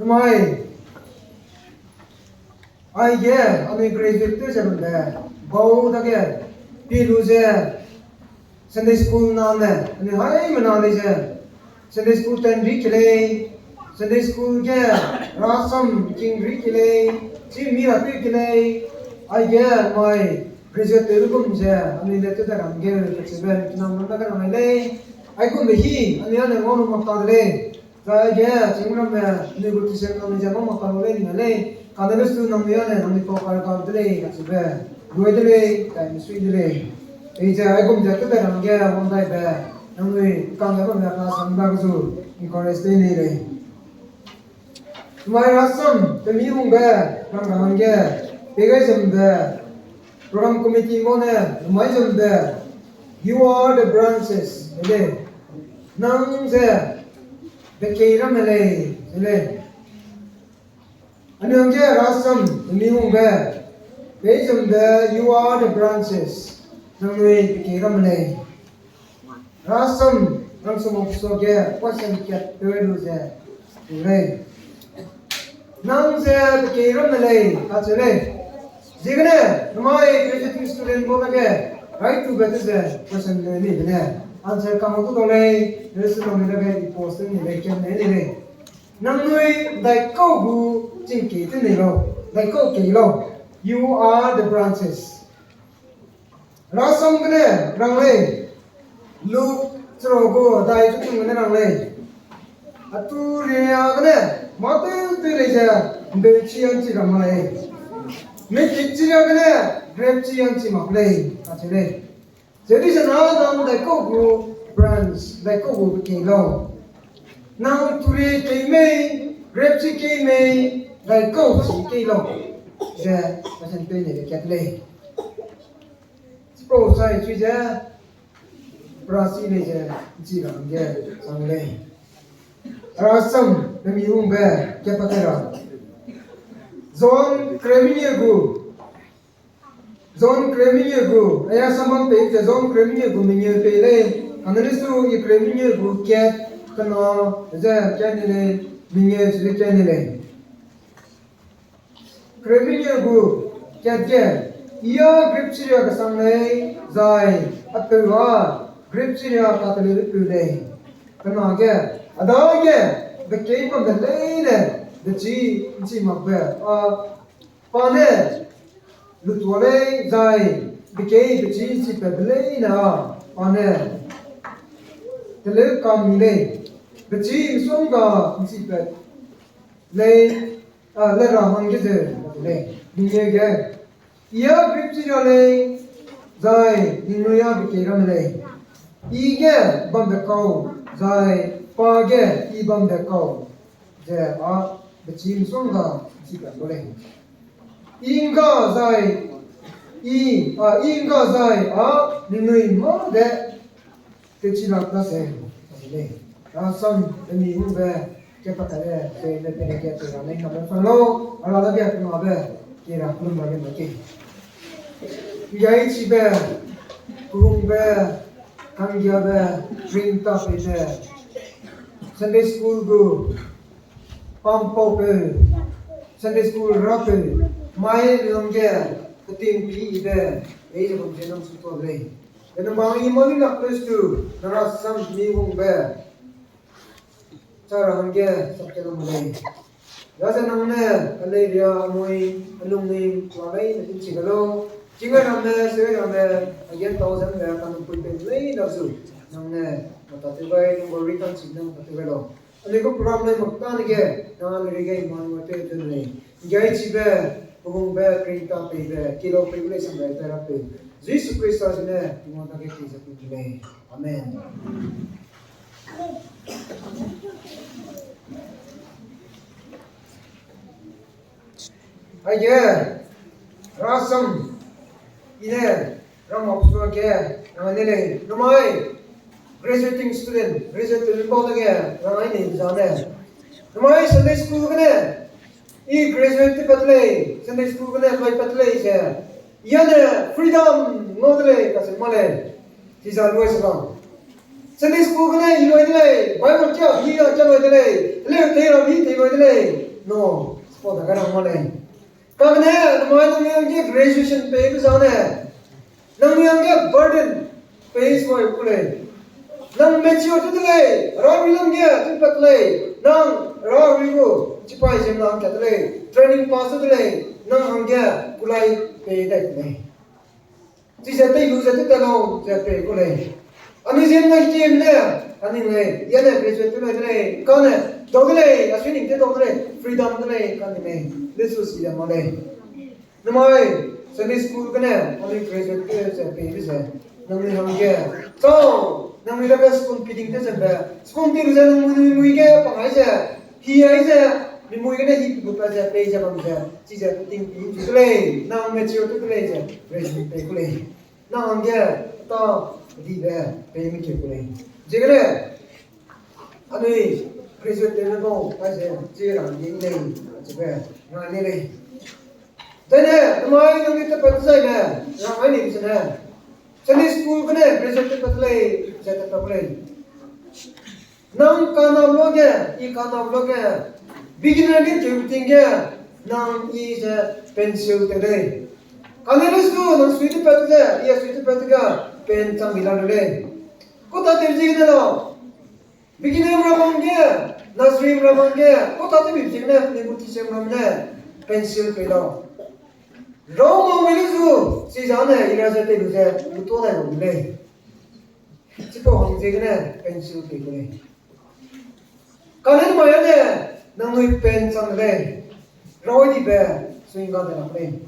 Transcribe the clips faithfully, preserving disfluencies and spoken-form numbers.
Namai, aige, anui graduate tew ze bambe, bau dage, pi lu ze, Sunday school name, anui haimena lei ze, Sunday school ten ri ke lei, Sunday school ge rasam king ri ke lei, chi mi ra tew ke lei, aige mai graduate tew gum ze, anui le tew da rang ge, kacheube, kinam ram da ge rang lei, aigumbe hi, anui ane ngau lu mak ta de lei. Zai aige, ching ramme, anui gu teacher nangnui ze ngau mak ta lu lei, ni lei, kane lesu nangnui ane, nangnui pau kar ga de lei, kacheube, lui de lei, kai misui de lei. Ei ze, aigum ze tew da rang ge, wang daibe, nangnui kangge bamme class hang da ge zu, encourage tew nei lei. Mai rasam, pemi hungbe, rang ra hangge, pei gai zumbe, program committee bau ne, mai zumbe, you are the branches, ele. Nang ze, bekei ramme lei, ele. Anui hangge rasam, pemi hungbe, pei zumbe, you are the branches, nangnui bekei ramme lei. Rasam, rangsam hangsuage, question kat tew lu ze, lei. Nang ze bekei ramme lei, kacheu lei. Ziegene, namai graduating student bau dage, rai tube tew ze, question le ni bene. Answer kam gu dau lei, lesu nangnui dage i post ni lei, kat ne ni lei. Nangnui daikau gu chingkei tew nei lau, daikau kei lau. You are the branches. Rasam gene rang lei, Luk chira gu dai chu chung gene rang lei. Atu ria gene, mâ tew tew lei ze, mbeuchi anchi ra mak lei. Mekit chiria gene, grape chi anchi mak lei, kacheu lei. Chedi zena nang daikau gu branch, daikau gu kei lau. Nang turi kei mei, grape chi kei mei, daikau chi kei lau. Ze, pasen pei ne kat lei. Chipau sai chui ze, brasi lei ze, nchi ra hangge, sang lei. Rasam, pemi hungbe, kapa kai ra. John kremie gu, John kremie gu, aya sambam pei ze John kremie gu mengeu pei lei, kane lesu i kremie gu kat kena ze kat ni lei, mengeu ze kat ni lei. Kremie gu kat ge, I a grape chiria kesang lei, zai apeu a grape chiria kateleupeu lei. Kena ge, a dage, bekei bambe leine, bechî nchi makbe, a, pa ne, lutua lei, zai, bekei bechî nchipat be leine a, pa ne, teleu kam mi lei, bechî misongga nchipat lei, a, le ra hangge ze, lei, ningnui ge, I a grape chiria lei, zai, ningnui a bekei ramme lei. I ge bambe kau, zai, pa ge I bambe kau, ze a, bechî misongga nchipat gu lei. I ngga zai, I, a, I ngga zai, a, ningnui mâ de, tewchi lak da se, lei. Rasam, pemi hungbe, kapa kai le, se le pene ge, te ra lei, kabe fan lau, a ra dage, kena be, ke ra, kelum ra ge ma ke. Ngaichibe, kehungbe, kanggiabe, ringtapeibe, Sunday school gu, pampaupeu, Sunday school rapeu, mai lungge, keting pi ibe, ei ze bam ze nang su tuâ lei. Benebang i mâ ni lak pestu, na rasam mi hungbe, cha ra hangge, sap ke lam lei. Daze nang ne, kalei ria, amui, alungning, la lei, ne ting chi ga lau. Ching ai ramme, se ai ramme, a gen tau zan le, kanum pui pe lei da zu. Nang ne, mata tew gai, nang gu ri kan chi nang mata tew gai lau. Anui gu program lei mak tane ge, nang anui ri ge, man mak tew tew lei. Ngaichibe, kehungbe, ringtapeibe, kilou pei gu lei sam rai tai rapeu. Jisu Khrista zene, Tingwang dage kei ze pei gu lei. Amen. Aige, rasam, i ne, ram mak suage, rang ne lei, namai, graduating student, graduate student bau dage, rang ai nei zane. Namai Sunday school gene, i graduate tew pat lei, Sunday school gene, loi pat lei ze. I ane freedom ngau de lei, kacheu ma lei. Chiza lui se bam. Sunday school gene i lui de lei, Bible kia hi a kia lui de lei, leu tei ra mi tei lui de lei. No, spot da ka rang ma lei. Kane, namai nang yang ge graduation pei be zane. Nang yang ge burden pei soi ku lei. Nang mature tu de lei, ra ri lam ge tu pat lei. Nang ra ri gu, chipai jem nang kat lei. Training pass tu de lei, nang hang ge kulai pei dai lei. Chize tei lu ze te te lau ze pei ku lei. Anui ziem na ki ne, aning lei, ya ne graduate tu lei de lei, kane, dau de lei, a sui ning te dau de lei, freedom de lei, kane lei, le su si de ma lei. Namai, Sunday school kane, anui graduate te ze pei be ze, nangnui hang ge, chau, nangnui dage school piding te ze be, school piding ze nangnui mui ge, pangai ze, hi ai ze, mi mui gene hi gu pa ze, pei ze bam ze, chize ting pi chu de lei, nang mature tu de lei ze, graduate pei ku lei. Nang hang ge, ta, dibe, pei mi ke ku lei. Ziegene, anui, graduate tewbe bau, aize, chi rang di lei, chibe, rang di lei. Dene, namai nangnui te pat zai ne, rang ai ni zene. Sunday school gene, graduate te pat lei, ze te pat lei. Nang kana lo ge, i kana lo ge, beginner ge teu ting ge, nang i ze pencil te lei. Kane le su, nang sui te pat ge, i sui te pat ge, pen chang di la lei. Kota te zi ne lo. Beginner ra bang ge, nursery ra bang ge, kota te bi zi ne, ni bu ti sem ram ne, pencil pe lo. Rau ma me le su, si za ne, i ra ze te lu ze, lu to dai lo lei. Chipau hang ziegene pencil pei ku lei. Kane namai ane, nangnui pen chang lei. Raw dibe, sui ga de lak lei.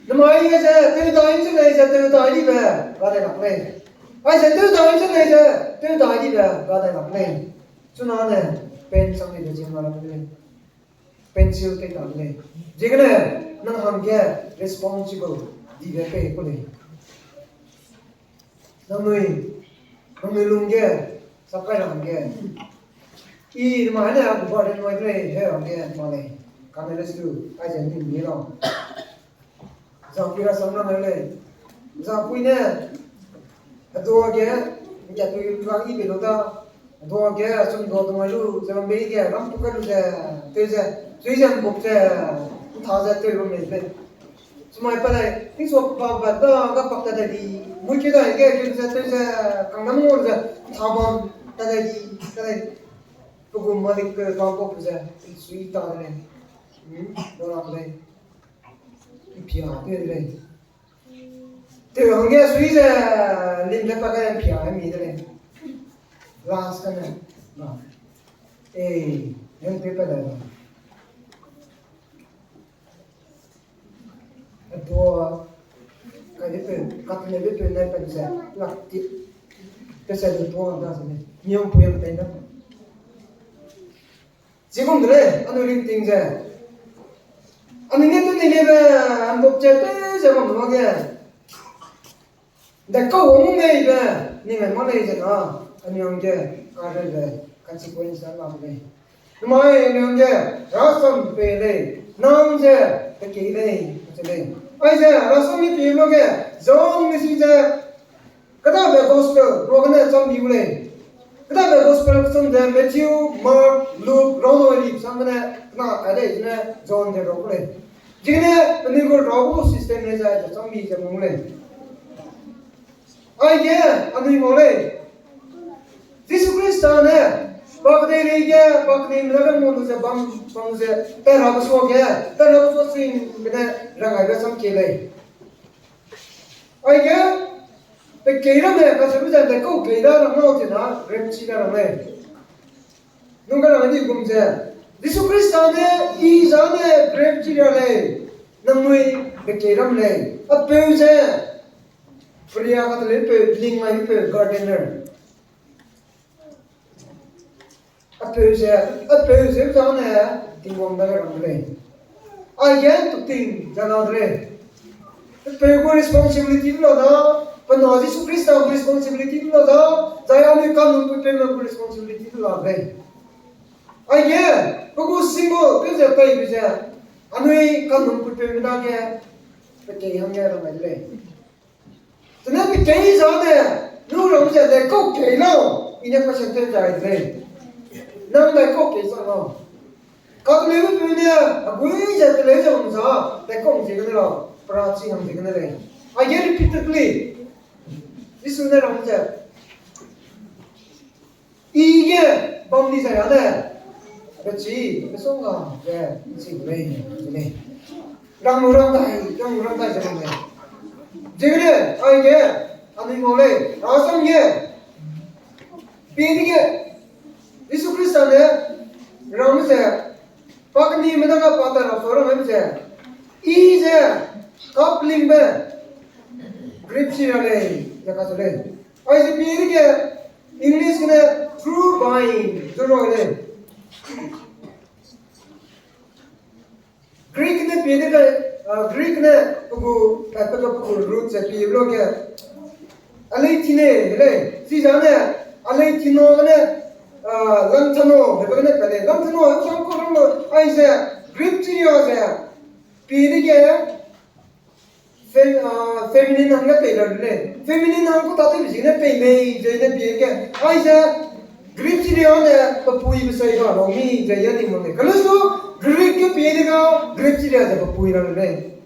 Namai ze, tew dai ze lei ze, tew dai dibe, ga de lak lei. Aize, tew dai ze lei ze, tew dai dibe, ga de lak lei. Chuna ne, pen chang dibe ziemna lak lei. Pencil tei ta lei. Ziegene, nang hang ge responsible dibe pei ku lei. Nangnui, nangnui lung ge, sakai rang ge. I namai ne, a gu burden mai de lei, he rang ge, ma lei. Kane le su, aize ni mi lo. Zapui rasam rang lei. Zapui ne, hedua ge, ngiapui rang i bei lu da, hedua ge, chum dua dua lu, ze bam bei ge, ram pu kai lu ze, tew ze, sui ze mbuk ze, ntha ze tew bam lei lei. Chumai pa dai, tingsua pa ba da, ga pak ta dai di, mui keu dai ge, keu ze tew ze, kang nam ngau ze, ntha bam ta dai di, ta dai. Pe gu malik pe bam bok ze, sui ta de lei. Hmm, dau ram lei. Mpia te de lei. Tew hangge sui ze, lim ze pa ge mpia mi de lei. Last kane, na. Eh, nen pe pa de na. Hedua, kai de pe, kat ne de pe ne pe ze, lak ti. Pe se hedua da se ne. Miang pui ang tai na. Chigum de lei, anui ringting ze. Anui ne tu ni lebe, anbok che te ze bam lu ge. De kau wang mei be, ni ngai ma lei ze na, anui hangge, karebe, consequence da la lei. Namai anui hangge, rasam pe lei, nang ze, pe kei lei, ze lei. Aize, rasam mi pe lu ge, John mi si ze, Kêdabe gospel, ruagene cham di gu lei. Kêdabe gospel kechum ze Matthew, Mark, Luke, rau nui li sang gene, kena kai dei zene John de rau gu lei. Zigene, penui gu rau gu system lei ze, ze cham di ze mung lei. Aige, anui ngau lei. Jisu Khrista ne, pa kedei lei ge, pa kedei me lage ngau lu ze bam, bam ze, pe ra kesua ge, pe ra kesua sing gene, rang aibe cham kie lei. Aige, pe kei ramme, kacheube ze, de kau kei ra rang lau ze na, grape chi ra rang lei. Nung ka rang di gum ze, Jisu Khrista ne, i zane grape chi ra lei, nangnui pe kei ram lei, apeu ze, peria katelepeu, lingaipeu, gardener. Apeu ze, apeu ze zane, Tingwang dage rang de lei. Aige tuting ze na de lei. Apeu gu responsibility du la da, pe na Jisu Khrista gu responsibility du la da, zai anui kanum puipeume gu responsibility du la de lei. Aige, pe gu symbol, pe ze peibe ze, anui kanum puipeume dage, pe kei hangge rang ai de lei. Tene pe kei zane, lu rang ze de kau kei lau, i ne question tew zai de lei. Nang dai kau kei zang lau. Kateleume peu ne, agui ze teleu ze bam za, te kong ziegene la, perachi hang ziegene lei. Aige repeatedly, Jisu ne rang ze, I ge bam di zai ra ne, pechi, pesong ga, ge, chi lei, chi lei. Rang lu rang dai, rang lu rang dai ze bam lei. Ziegene, aige, anui ngau lei, rasam ge, pie dege, Jisu Khrista ne, rang ze, pa kenime dage pa ta ra so rang ze, I ze, kapelingbe, grape tree ra lei, ze kacheu lei. Aize pie dege, English gene true vine zu roi lei. Greek ne pie dege, Greek ne pe gu, pe gu, pe gu root ze pie lu ge, aleithine lei. Chizane, aleithino gene, lantano, hebe gene pe lei. Lantano, hebe sam ku rang lu, aize, grape tree ra ze, pie dege, feminine hangge pei ra lu lei. Feminine hang ku tâtewbe ziegene pei mei, ze ne pie ge. Aize, grape tree ra ne, pepuibe sai ga ra mi, ze ya ning mak lei. Kane su, Greek ge pie dege, grape tree ra ze pepui ra lu lei.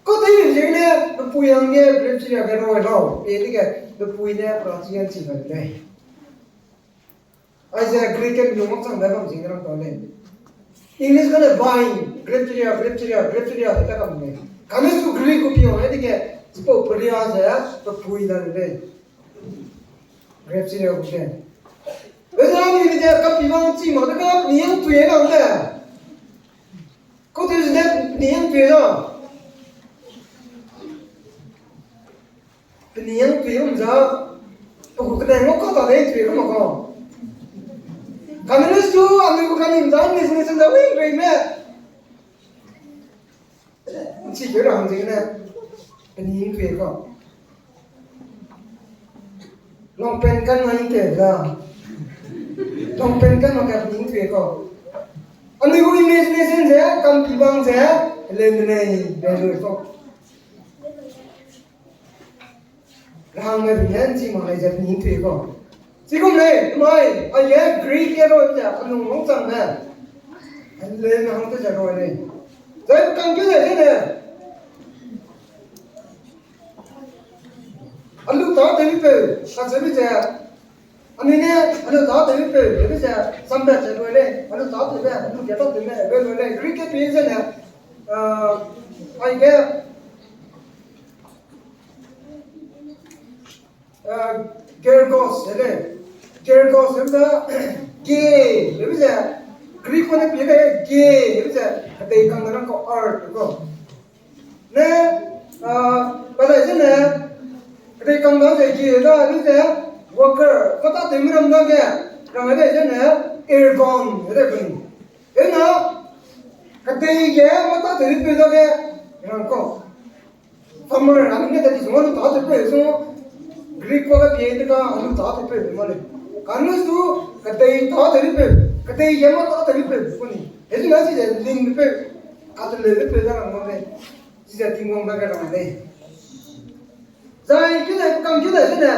Ku tei ziegene, pepui hangge grape tree ra ge roi lau, pie dege, pepui ne, perachi a chi ra lu lei. Aize Greek ge minung makchangbe bam ziegene rang tau lei. English gene vine, grape tree ra, grape tree ra, grape tree ra, heta kam lei. Kane su Greek gu pie wang dege, chipau peria ze, pepui da lei. Grape tree ra gu ge. Weza ni ge, kapi wang chi mak dege, peniang tui lau de. Ku tei zene, peniang tui lau. Peniang tui rum za, pe gu kene ngau ka ta dei tui rum ka. Kane su, anui gu kane za, ni sene sen za, wing, rei me. Chi keu ra hang ziegene, peniang tui ka. Longpen kan nai ke da. Longpen kan ma ka peniang tui ka. Anui gu imagination ze, kampi bang ze, leu ne lei, leu leu ka. Rahangme ri ne nchi mak lei ze peniang tui ka. Chigum lei, mai, aige Greek ge roi ze, anung lungchangme. Leu ne hang te ze roi lei. Zai kangkeu lei zene. Alu tâtewbe peu, kacheube ze, anui ne, alu tâtewbe peu, hebe ze, sambe ze roi lei, alu tâtewbe, alu ge tâtewbe, roi roi lei, Greek ge pie zene, aige, Gergos, hebe, Gergos, hebe ze, ge, hebe ze, Greek gu ne pie de, ge, hebe ze, kedei kang rang kau, earth ka. Ne, pa dai zene, kedei kang da ze ge da, hebe ze, worker, mâ tâtewme ram dage, rang dai zene, ergon, hebe ze, ena, kedei ge mâ tâtewbe peu dage, rang kau. Farmer, anui ne tadi sung alu tâtewpeu sung, Greek gu ge pie de ka alu tâtewpeu de ma lei. Kane su, kedei tâtewpeu, kedei ge mâ tâtewpeu ku ni. Hezi na chize lingpeu, kateleupeu da rang ma lei. Chize Tingwang dage rang lei. Zai keu lei, kangkeu lei zene,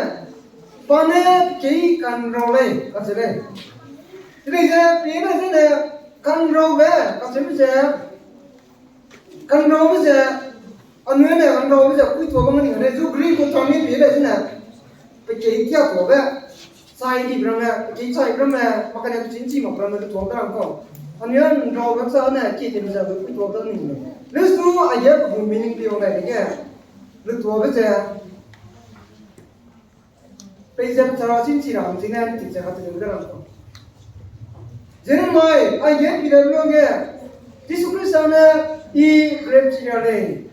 pa ne kei kanrau lei, kacheu lei. Chilei ze, pie lei zene, kanraube, kacheube ze, kanraube ze, anui ne kanraube ze, kuituâ bam ni ne, zu Greek gu term pie lei zene, pe kei kia tuâbe, chai dibe ramme, pe kei chaibe ramme, makane pe chinchi mak ramme, petuâ da rang kau. Anui kanraube chane, kie tewbe ze, kuituâ da ni ne. Lesu, aige pe gu meaning pie wang dai dege, lutuâbe ze, peize pe chara chinchi ra hang chine, nti ze kateleube da rang kau. Zene mai, aige pie de lu ge, Jisu Khrista ne, I grape tree ra lei.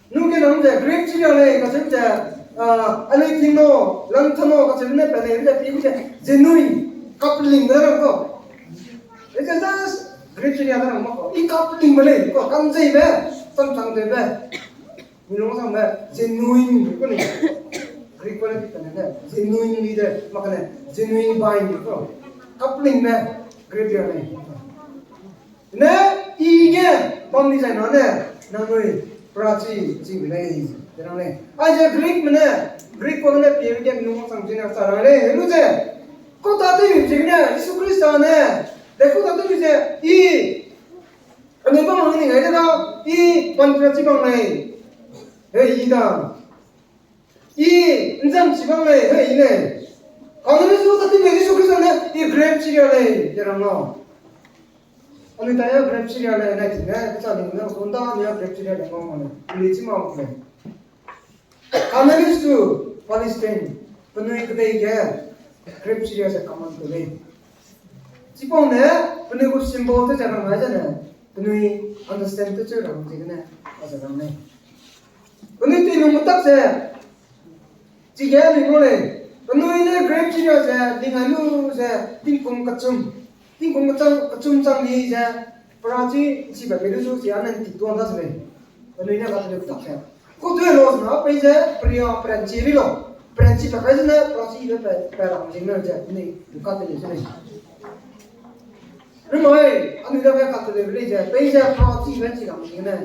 Nung ge nang ze grape tree ra lei, kacheu ze, anui tingno, langtano, kacheu ne pa lei, ze pie ze, genuine, kapelingbe rang kau. Grape tree ra da rang mak kau. I kapelingbe lei, kau, kanzeibe, samsangtewbe. Milung sangbe, genuine, ku ni. Greek gu ne pi kane ne, genuine leader, makane, genuine vine, ku. Kapelingbe, grape tree ra lei. Ne, I ge, bam di zai na ne, nangnui, perachi, chi lei, ze rang lei. Aize Greekme ne, Greek gu ne pie ge milung sang chine sa rang lei, helu ze. Ku tâtewbe ziegene, Jisu Khrista ne, de ku tâtewbe I, anui bam hang ning ai de da, i, pan pira chi bang lei. Hei, i da. I, nzam chi bang lei, hei, i lei. Kane su sa ti me Jisu Khrista ne, i grape chi ria lei, de rang lau. Anui ta ya grape chi ria lei, nai ti ne, kesa ning ne, so nda, anui ya grape chi ria lei, ngau ngau lei. Anui chi mau lei. Canaanites to Palestine, penui kedei ge grape chi ria ze common te lei. Chipau ne, penui gu symbol te ze rang ai ze ne, penui understand te cheu rang ziegene, a ze rang lei. Penui tei lung metak ze, chige anui ngau lei, penui ne grape chi ria ze, ling ai lu ze, tingkum kechum, tingkum kechum, kechum chang di ze, pera chi, chibe pe lu zu, chi anen ti tuang da se lei. Penui ne kateleu tak ze. Ku teu lo na, pei ze, peria, peranchi ri lo. Peranchi pa kai ze ne, pera chi be pe, pe rang zing ne ze, ni, du kateleu ze lei. Rumai, anui dage kateleu lei ze, pei ze, pera chi be chi rang zing ne,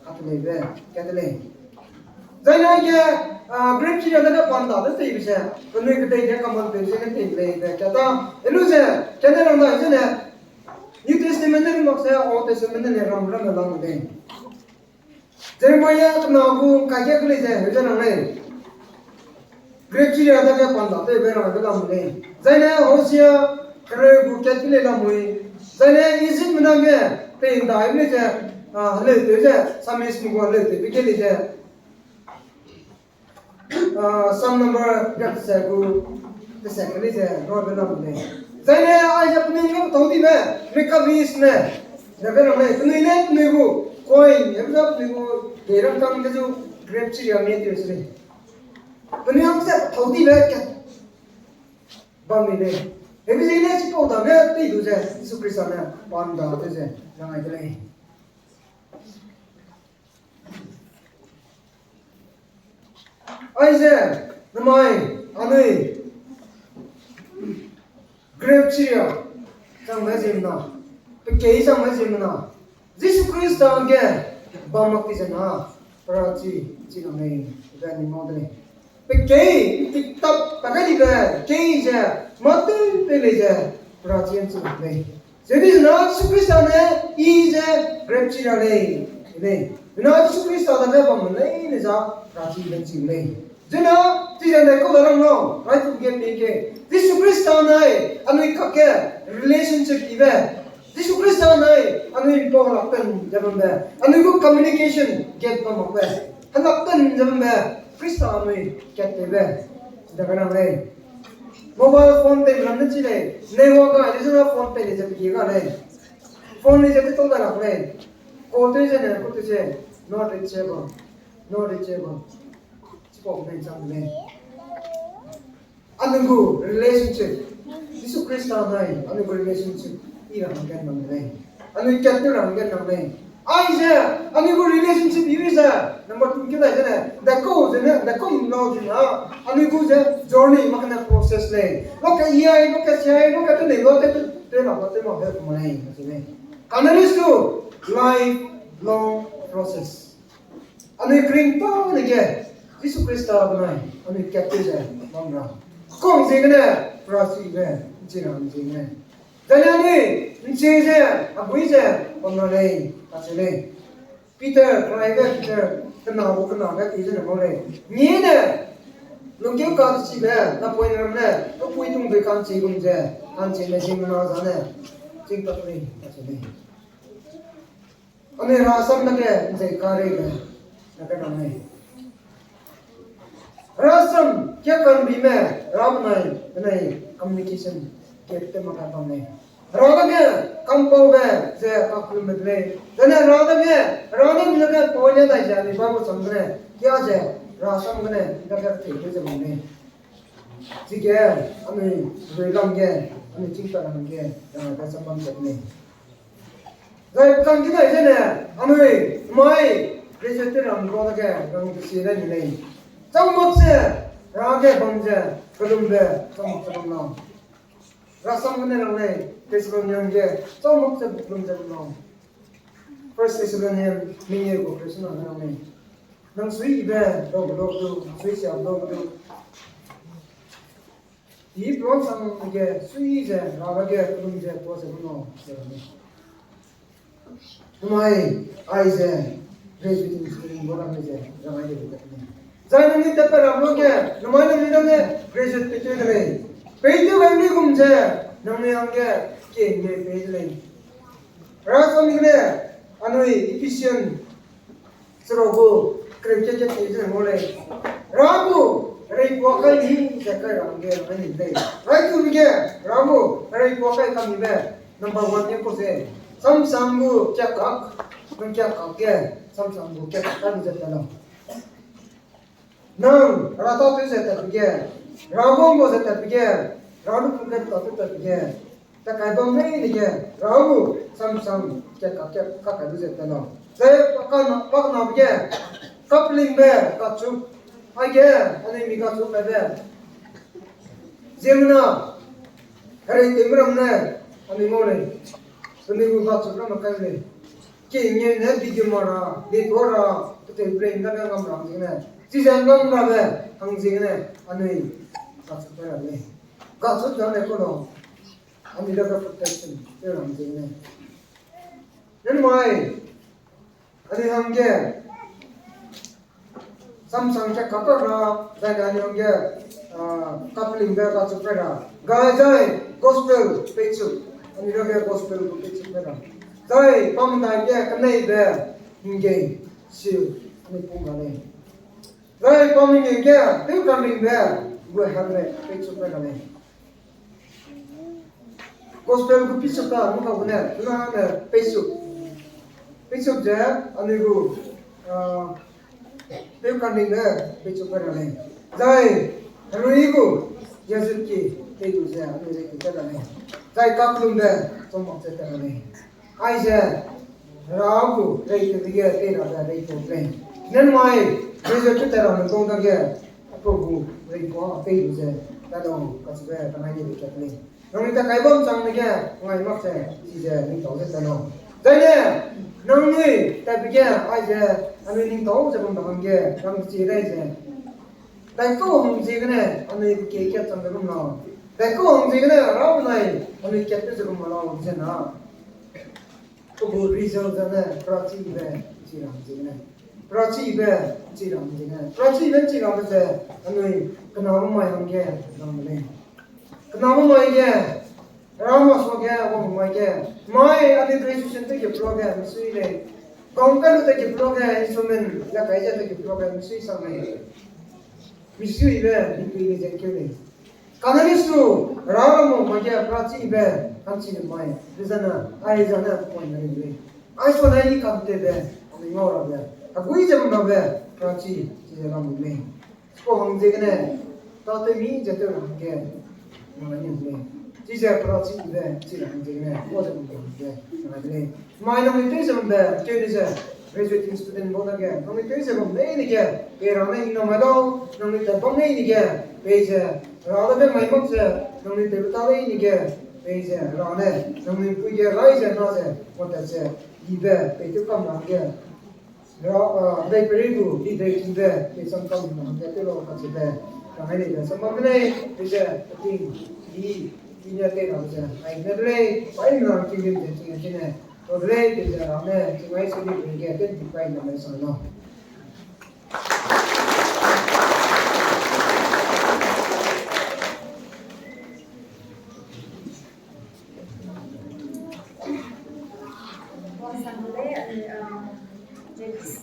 kateleu be, kateleu. Zaine ge, ah, grape chi dage panda de teibe ze, penui kedei ge common pe ze ne tei lei be, kata, elu ze, kane rang dai ze ne, New Testament ne mak ze, Old Testament ne ram ram ne lang lei. Jeremiah kena gu kage ke lei ze, heu ze rang lei. Grape chi ria dage panda teibe rang ge lam lei. Zaine Hosea kereu gu kat ke lei lamui. Zaine Egypt mena ge, tei ndai lei ze, ah, heleu teu ze, Psalmist mi gu heleu teu bi ke lei ze. Ah, Psalm number gat se gu, tese ke lei ze, rang be lam lei. Zaine aize penui ne tau dibe, Maccabees ne, ze be rang lei, penui ne, penui gu, coin, hebe ze penui gu, de rang kang ge zu, grape chi ria me teu se lei. Penui hang ze tau dibe kat bam mi lei. Hebe ziegene chipau dage tei du ze, Jisu Khrista ne, panda teu ze, rang ai de lei. Aize, namai, anui, grape chi ria, changme ziemmena, pekei changme ziemmena, Jisu Khrista ge bam mak ti ze na, pera chi, chi nang lei, be ni mau de lei. Pekei, tiktap, pa kai dibe, kei ze, mâ tew pei lei ze, pera chi ’nchi mak lei. Zedi zena Jisu Khrista ne, i ze grape chi ra lei, lei. Zena Jisu Khrista dage bam leine za, pera chi be ’nchi lei. Zena, chi ze ne kau da rang lau, rai tu ge pei ge. Jisu Khrista nai, anui kakge relationship ibe. Jisu Khrista nai, anui ’mpau helak pen ze bambe. Anui gu communication gap bam makbe. Helak pen ze bambe. Khrista anui kat tewbe. Dage rang lei. Mobile phone tei ram ne chi lei. Network ga, zena phone tei lei ze peki ga lei. Phone lei ze te tau da lak lei. Call tew ze ne, call tew ze. Not reachable. Not reachable. Chipau ne chang lei. Anui gu relationship. Jisu Khrista nai, anui gu relationship. I ra hangge nang lei. Anui kat tew ra hangge nang lei. Aize, anui gu relationship i ze, number two ke dai ze ne, dekau ze ne, dekau lau ze na, anui gu ze journey makne process lei. Loke i ai, loke si ai, loke te lei, loke te, te na, te ma, he, ma lei, ma lei. Canaanites to lifelong process. Anui kring tau ne ge, Jisu Khrista benai, anui kat tew ze, bam ra. Kang ziegene, pera chi be, ’nchi ra ziegene. Zane anui, ’nchi ze, abui ze, bam ra lei, kacheu lei. Peter, keraibe Peter, kena gu kena ge ti ze ne mau lei. Ni ne, lungkeu ka chibe, napoine ram ne, pepui tung dui ka'nchi gum ze, ka'nchi ne ziemmena zane, ching tak lei, kacheu lei. Anui rasam dage ’nzei kareibe, dage rang lei. Rasam kia kanbime, ra benai, benai communication gap te mak bam lei. Ra dage kampaube ze kakellumbe de lei. Zane ra dage, ra ne mi dage pau ne dai ze anui Bible sam gene, kia ze, rasam gene, dage tei ze bam lei. Chige, anui, rui lam ge, anui chingpa lam ge, rangaibe sam bam kat lei. Zai pekang di dai zene, anui, mai, graduate te ram ro dage, rang kesi dai ni lei. Chang mak ze, ra ge bam ze, kellumbe, chang mak ze bam lau. Rasam gene rang lei, Thessalonian ge, chang mak ze kellum ze bam lau. First Thessalonian, mengeu gu question na rang lei. Nang suiyibe, dau gu dau du, nang sui siabe dau gu du. I pran sang ge, sui ze, ra dage, kellum ze, tuâ ze bam lau, ze rang lei. Namai, aize, graduating student bo ram ze, ramai de bu kat ne. Zai nangnui tat pe ram lage, namai nangnui dage, graduate pei tew de lei. Pei tew gai mi gum ze, nangnui hangge, kenge pei de lei. Rasam gene, anui Ephesian, Sero gu, kereu kat kat te ze ngau lei. Ra gu, rei pua kai ni, ze kai ra hangge, ai ni lei. Rai tu ge, ra gu, rei pua kai kam ni be, number one ne ko ze. Samsang gu, kiak kak, nang kiak kak ge, samsang gu, kiak kak kai ni ze ta lau. Nang, ra ta tew ze tat ge, ra gu gu ze tat ge, ra lu pu ge ta tew tat ge, ta kai bam nei ni ge, ra gu, samsang, kiak kak, kiak kak kai lu ze ta lau. Zai, pa ka na, pa na ge, kapling be, kachu, ai ge, ani mi kachu kai be. Ziemmena, herei tew ram ne, ani ngau lei. Ani gu kachu ram kai lei. Kenge ne bigim ra, litwa ra, kete brain da ngam ra hang ziegene. Chize ngam ra be, hang ziegene, anui, kachu kai ra lei. Kachu kai ne ko lo, anui da protection, te ra hang ziegene. Nen mai, anui hangge, samsang kiak kak ra, zai ne anui hangge, ah, kapling be kachu kai ra. Gai zai gospel peichu, anui hangge gospel gu peichu kai ra. Zai pamdai ge kenei be, hingge, siu, anui pung ra lei. Zai pamdai ge, tew kapling be, gu hangge, peichu kai ra lei. Gospel gu peichu ka, mu ka gu ne, tuna ne, peichu. Peichu ze, anui gu, ah, tew kapling be, peichu kai ra lei. Zai, herui gu, Jesu ki, tei gu ze, anui ze ki kai ra lei. Zai kaklum be, chong mak ze kai ra lei. Aize, ra gu, rei te ge, tei ra ze, rei te lei. Nen mai, rei ze tu te ra me dong dage, apau gu, rei pua, tei lu ze, ta dong, kachibe, ta ngai ni be kat lei. Nangnui ta kai bam chang ne ge, ngai mak ze, chize, ning tau ze ta dong. Zai ne, nangnui, ta be ge, aize, anui ning tau ze bam da hangge, nang chi rei ze. Daikau hang ziegene, anui ke kat chang de bam lau. Daikau hang ziegene, ra nai, anui kat te ze bam lau, ze na. Kubu result zane, prachi be, chi ram ziegene. Prachi be, chi ram ziegene. Prachi be, chi ram ze, anui, kena mai hangge, nang le. Kena mai ge, Rama so ge, wang mai ge. Mai, anui graduation te ge pro ge, misui le. Kong ka lu te ge pro ge, instrument, la kai ze te ge pro ge, misui sang le. Misui be, misui le, ze ke le. Kanani su, ra mo ma ge prachi be, kanchi mai, zana, ai zana, point na le. Ai so na ni kam te be, ami ngau ra be. Agui ze ma be, prachi, chi ze ram me. Ko hang ziegene, ta te mi ze te hang ge, na ni le. Chi ze prachi be, chi hang ziegene, ko ze ma hang ge, na le. Mai nang ni te ze be, ke ni ze, graduating student bo na ge, nang ni te ze be, nei ni ge, pe ra nei ni na mai dau, nang ni te bam nei ni ge, pe ze, Hera de be mai mak ze, nangnui tewbe ta lei ni ge, peize, Hera ne, nangnui pui ge rai ze na ze, wate ze, yibe, pei tew kam ra hangge, Hera, ah, dei peri gu, i dei kibe, pei chang kam ra hangge, tew lau kacheube, rang ai lei be, sam bam de lei, peize, peting, i, i ne tei ra ze, ai ne de lei, pai na tingdim ze, ting a kine, to de lei, peize, Hera ne, ting ai se di peri ge, tew di pai na me sang lau.